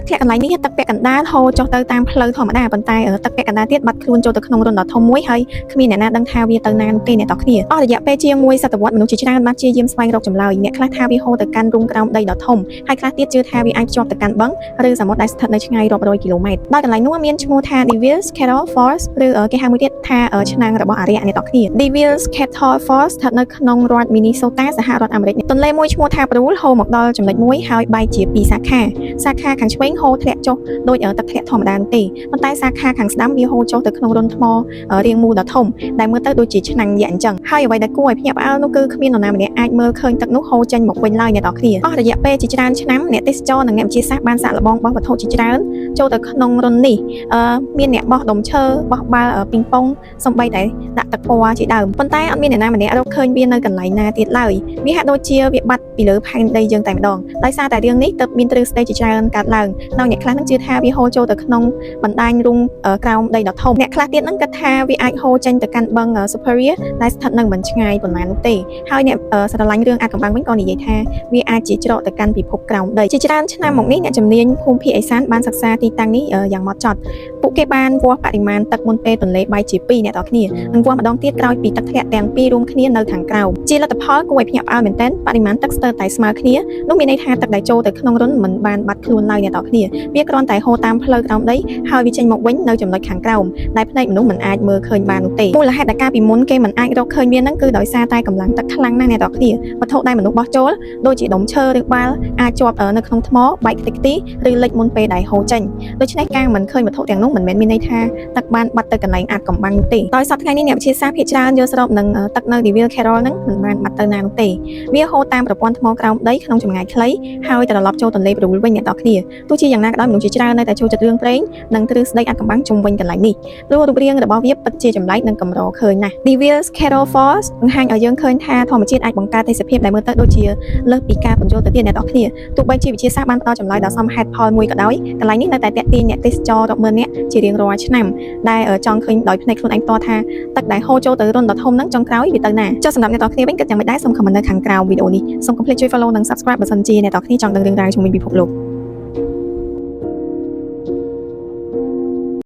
ទឹកធ្លាក់កន្លែងនេះទឹកពាក់កណ្ដាលហូរចុះទៅតាមផ្លូវធម្មតាប៉ុន្តែទឹកពាក់កណ្ដាលទៀតបាត់ខ្លួនចូលទៅក្នុងរន្ធដ៏ធំមួយហើយគ្មានអ្នកណាដឹងថាវាទៅណានោះទេអ្នកទាំងគ្នាអស់រយៈពេលជាងមួយសតវត្សមនុស្សជាច្រើនបានព្យាយាមស្វែងរកចម្លើយអ្នកខ្លះថាវាហូរទៅកាន់រូងក្រោមដីដ៏ធំហើយខ្លះទៀតជឿថាវាអាចភ្ជាប់ទៅកាន់បឹងឬសមុទ្រដែលស្ថិតនៅឆ្ងាយរាប់រយគីឡូម៉ែត្រដោយកន្លែងនោះមានឈ្មោះថា Devil's Kettle Falls ឬគេហៅមួយទៀតថាឆ្នាំងរបស់អារក្សអ្នកទាំងគ្នា Devil's Kettle Falls ស្ថិតនៅក្នុងរដ្ឋ Minnesota សហរដ្ឋអាមេរិកទន្លេមួយឈ្មោះថា Brule ហូរមកដល់ចំណុចមួយហើយបែកជាពីរសាខាសាខាខាងឆ្វេងហូរធ្លាក់ចុះដូចទឹកធ្លាក់ធម្មតានោះទេប៉ុន្តែសាខាខាងស្ដាំវាហូរចុះទៅក្នុងរន្ធថ្មរាងមូលដ៏ធំដែលមើលទៅដូចជាឆ្នាំងយក្សអញ្ចឹងហើយអ្វីដែលគួរឲ្យភ្ញាក់ផ្អើលនោះគឺគ្មាននរណាម្នាក់អាចមើលឃើញទឹកនោះហូរចេញមកវិញឡើយអ្នកទាំងគ្នាអស់រយៈពេលជាច្រើនឆ្នាំអ្នកទេសចរនិងអ្នកវិទ្យាសាស្ត្របានសាកល្បងបោះវត្ថុជាច្រើនចូលទៅក្នុងរន្ធនេះអឺមានអ្នកបោះដុំឈើបោះបាល់ពីងប៉ុងសំបីតែដាក់ទឹកពណ៌ជាដើមប៉ុន្តែអត់មានអ្នកណាម្នាក់រកឃើញវានៅកន្លែងណាទៀតឡើយវាហាក់ដូចជាវាបាត់ពីលើផែនដីយើងតែម្ដងដោយសារតែរឿងនេះទើបមានទ្រឹស្ដីជាច្រើនកើតឡើងដោយអ្នកខ្លះនឹងជឿថាវាហូរចូលទៅក្នុងបណ្ដាញរូងក្រោមដីដ៏ធំអ្នកខ្លះទៀតនឹងគិតថាវាអាចហូរចេញទៅកាន់បឹង Superior ដែលស្ថិតនៅមិនឆ្ងាយប៉ុន្មាននោះទេហើយអ្នកស្រឡាញ់រឿងអាថ៌កំបាំងវិញក៏និយាយថាវាអាចជាច្រកទៅកាន់ពិភពក្រោមដីជាច្រើនឆ្នាំមកនេះអ្នកជំនាញភូមិភាគឦសានបានសិក្សាទីតាំងនេះយ៉ាងម៉ត់ចត់ពួកគេបានវាស់បរិមាណទឹកមុនពេលទន្លេបែកជាពីរអ្នកទាំងគ្នានិងវាស់ម្ដងទៀតក្រោយពីទឹកធ្លាក់ទាំងពីររួមគ្នានៅខាងក្រោមជាលទ្ធផលគួរឲ្យភ្ញាក់ផ្អើលមែនទែនបរិមាណទឹកស្ទើរតែស្មើគ្នានោះមានន័យថាទឹកដែលចូលទៅក្នុងរន្ធមិនបានបាត់ខ្លួនឡើយអ្នកទាំងគ្នាវាគ្រាន់តែហូរតាមផ្លូវក្រោមដីហើយវាចេញមកវិញនៅចំណុចខាងក្រោមដែលភ្នែកមនុស្សមិនអាចមើលឃើញបាននោះទេមូលហេតុដែលកាលពីមុនគេមិនអាចរកឃើញវាហ្នឹងគឺដោយសារតែកម្លាំងទឹកខ្លាំងណាស់អ្នកទាំងគ្នាវត្ថុដែលមនុស្សបោះចូលដូចជាដុំឈើឬបាល់អាចជាប់នៅក្នុងថ្មបែកខ្ទេចខ្ទីឬលិចមុនពេលដែលហូរចេញដូច្នេះការមិនឃើញវត្ថុទាំងនោះមិនមែនមានន័យថាទឹកបានបាត់ទៅកន្លែងអាថ៌កំបាំងនោះទេដោយសព្វថ្ងៃនេះអ្នកវិទ្យាសាស្ត្រភាគច្រើនយល់ស្របនឹងទឹកនៅ Devil Kettle ហ្នឹងមិនបានបាត់ទៅណានោះទេវាហូរតាមប្រព័ន្ធថ្មក្រោមដីក្នុងចម្ងាយខ្លីហើយត្រឡប់ចូលទន្លេ Brule វិញអ្នកទាំងគ្នាទោះជាយ៉ាងណាក៏ដោយមនុស្សជាច្រើននៅតែចូលចិត្តរឿងព្រេងនិងទ្រឹស្ដីអាថ៌កំបាំងជុំវិញកន្លែងនេះព្រោះរូបរាងរបស់វាពិតជាចម្លែកនិងកម្រឃើញណាស់ Devil's Kettle Falls បង្ហាញឲ្យយើងឃើញថាធម្មជាតិអាចបង្កើតទេសភាពដែលមើលទៅដូចជាលើសពីការពន្យល់ទៅទៀតអ្នកទាំងគ្នាទោះបីជាវិទ្យាសាស្ត្របានផ្ដល់ចម្លើយដ៏សមហេតុផលមួយក៏ដោយកន្លែងនេះនៅតែទាក់ទាញអ្នកទេសចររាប់ម៉ឺននាក់ជារៀងរាល់ឆ្នាំដែលចង់ឃើញដោយភ្នែកខ្លួនឯងផ្ទាល់ថាទឹកដែលហូរចូលទៅរន្ធដ៏ធំហ្នឹងចុងក្រោយវាទៅណាចុះសម្រាប់អ្នកទាំងគ្នាវិញគិតយ៉ាងម៉េចដែរសូម comment នៅខាងក្រោមវីដេអូនេះសូមកុំភ្លេចជួយ follow និង subscribe បើសិនជាអ្នកទាំងគ្នាចង់ដឹងរឿងរ៉ាវជុំវិញពិភពលោក។